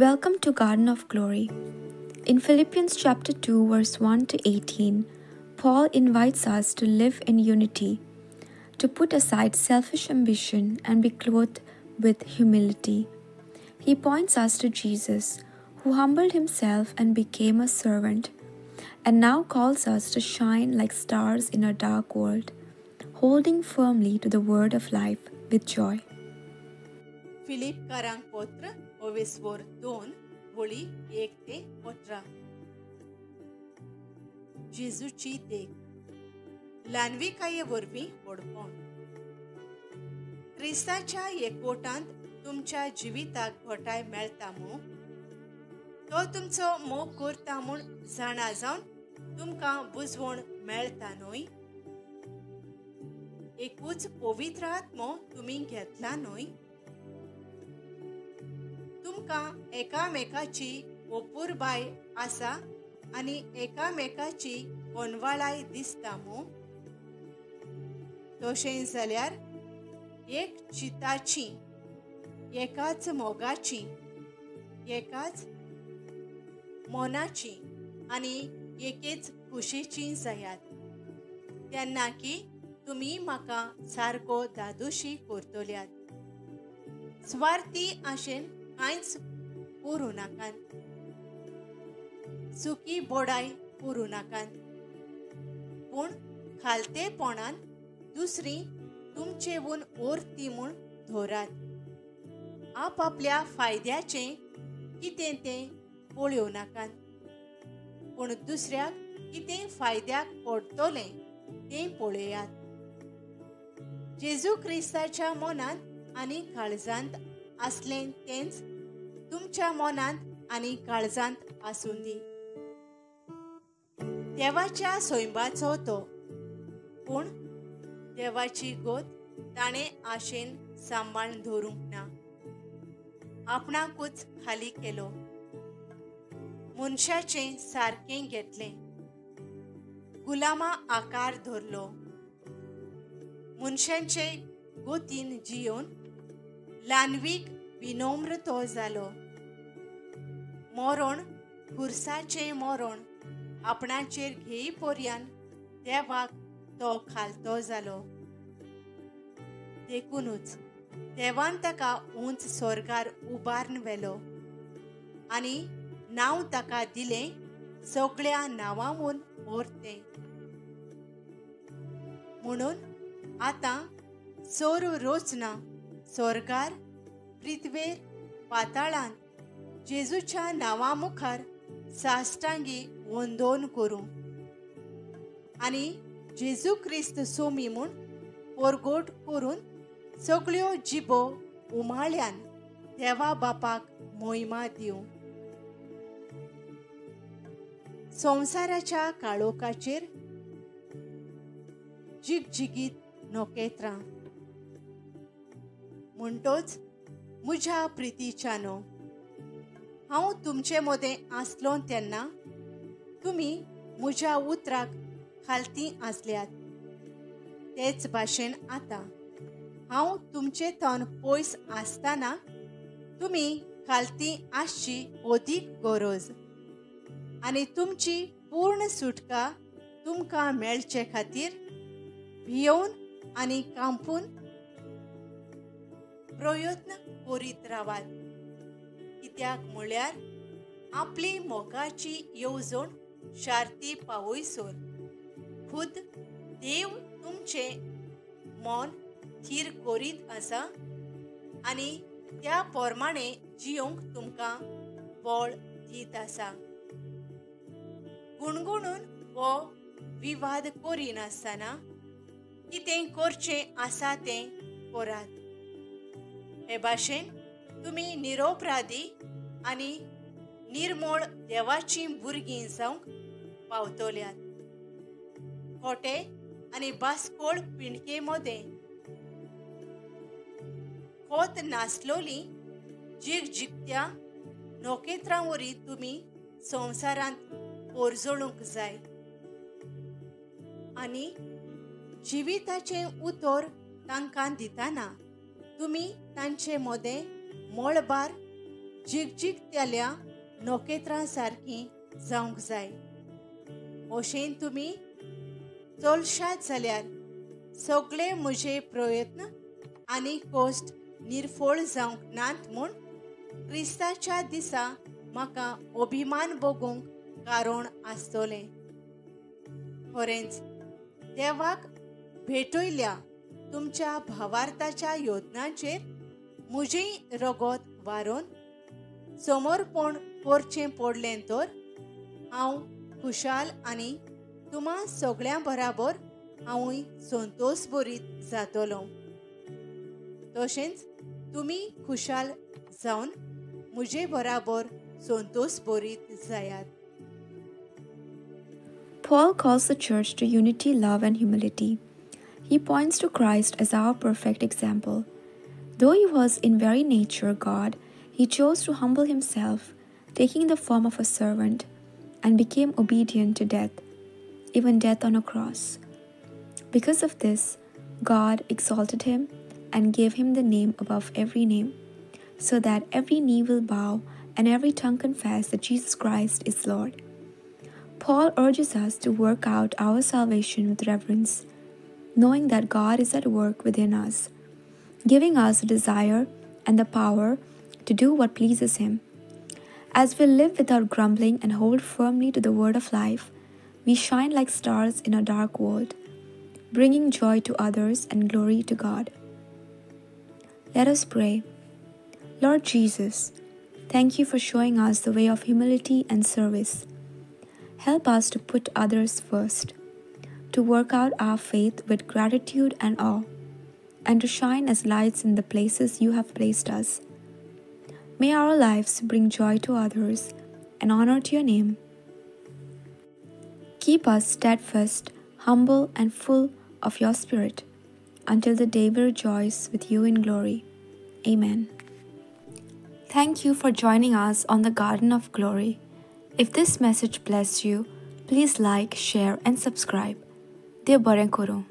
Welcome to Garden of Glory. In Philippians chapter 2 verse 1 to 18, Paul invites us to live in unity, to put aside selfish ambition and be clothed with humility. He points us to Jesus, who humbled himself and became a servant, and now calls us to shine like stars in a dark world, holding firmly to the word of life with joy. फिलिपकारांक पत्र ओवेस्वोर 2 वळी 1 ते 18. जेजूची देख ल्हानविकाये वरवीं व्हडपण. क्रिस्ताच्या एकवटांत तुमच्या जिविताक घोटाय मेळटा मूं? तो तुमचो मोग करता म्हूण जाणा जावन तुमकां बुजवण मेळटा न्हय? एकूच पवित्र आत्मो तुमी घेतला न्हय? तुमकां एकामेकाची ओपुरबाय आसा आनी एकामेकाची कोनवाळाय दिसता मूं? तशें जाल्यार एक चिताची, एकाच मोगाची, एकाच मनाची आनी एकेच खुशेची जायात, तेन्ना की तुमी म्हाका सारको दादोशी करतल्यात. स्वार्थी आशेन कांयच करूं नाकात, सुकी बोडाय करूं नाकात, पूण खालतेपणान दुसरी तुमचेवून ओरती म्हूण धरात. आपापल्या फायद्याचें कितें तें पळोवं नाकात, पूण दुसऱ्याक कितें फायद्याक पडटलें तें पळयात. जेजू क्रिस्ताच्या मनांत आनी काळजांत आसलें तेंच तुमच्या मनांत आनी काळजांत आसूं दी. देवाच्या सैंबाचो तो, पूण देवाची गोत ताणें आशेन सांबाळून धरूंक ना, आपणाकूच खाली केलो, मनशाचें सारकें घेतलें, गुलामा आकार धरलो, मनशांचे गोतीन जियोवन ल्हानवीक विनम्र तो जालो. मरण, खुर्साचें मरण आपणाचेर घेई पर्यान देवाक तो खालतो जालो. देखुनूच देवान ताका उंच स्वर्गार उबारून व्हेलो आनी नांव ताका दिलें सगळ्या नांवांहून व्हरतें. म्हणून आतां सर्व रचना स्वर्गार, पृथ्वेर, पाताळांत जेजूच्या नांवा मुखार साश्टांगी वंदोन करूं आनी जेजू क्रिस्त सोमी म्हूण परगोट करून सगळ्यो जिबो उमाळ्यान देवा बापाक मोहिमा दिवं. संवसाराच्या काळोखाचेर जिगजिगीत नखेत्रां. म्हणटोच म्हज्या प्रितीच्यानो, हांव तुमचे मदें आसलो तेन्ना तुमी म्हज्या उतराक खालती आसल्यात, तेच भाशेन आतां हांव तुमचे थन पयस आसतना तुमी खालती आसची अदीक गरज आनी तुमची पूर्ण सुटका तुमकां मेळचे खातीर भियोवन आनी कांपून प्रयत्न करीत रावात. कित्याक म्हळ्यार आपली मोगाची येवजण शार्ती पावयसर खुद देव तुमचें मन थीर करीत आसा आनी त्या प्रमाणे जियोंक तुमकां बळ दीत आसा. गुणगुणून वो विवाद करिनासतना कितें करचें आसा तें करात. हे भाशेन तुमी निरोपराधी आनी निर्मोळ देवाचीं भुरगीं जावंक पावतल्यात. खोटे आनी बास्कोळ पिंडके मदें खोत नासलोली जिगजिगत्या नखेत्रां वरी तुमी संवसारांत पोरजळूंक जाय आनी जिविताचें उतर तांकां दितना तुमी तांचे मदें मळबार जिगजिगतल्या नखेत्रां सारकी जावंक जाय. अशेन तुमी चलशात जाल्यार सगळे म्हजे प्रयत्न आनी कश्ट निर्फळ जावंक नात म्हूण क्रिस्ताच्या दिसा म्हाका अभिमान भोगूंक कारण आसतलें. खरेंच देवाक भेटयल्या तुमच्या भावार्थाच्या योजनांचेर म्हजें रगत वारोवन समर्पण करचें पडलें तर हांव खुशाल आनी तुमा सगळ्यां बराबर हांवूय संतोश भरीत जातलो. तशेंच तुमी खुशाल जावन म्हजे बराबर संतोश भरीत जायात. Paul calls the church to unity, love, and humility. He points to Christ as our perfect example. Though he was in very nature God, he chose to humble himself, taking the form of a servant, and became obedient to death, even death on a cross. Because of this, God exalted him and gave him the name above every name, so that every knee will bow and every tongue confess that Jesus Christ is Lord. Paul urges us to work out our salvation with reverence, knowing that God is at work within us, giving us the desire and the power to do what pleases Him. As we live without grumbling and hold firmly to the word of life, we shine like stars in a dark world, bringing joy to others and glory to God. Let us pray. Lord Jesus, thank you for showing us the way of humility and service. Help us to put others first, to work out our faith with gratitude and awe, and to shine as lights in the places you have placed us. May our lives bring joy to others and honor to your name. Keep us steadfast, humble, and full of your Spirit until the day we rejoice with you in glory. Amen. Thank you for joining us on the Garden of Glory. If this message blessed you, please like, share, and subscribe. Dev बरें करूं.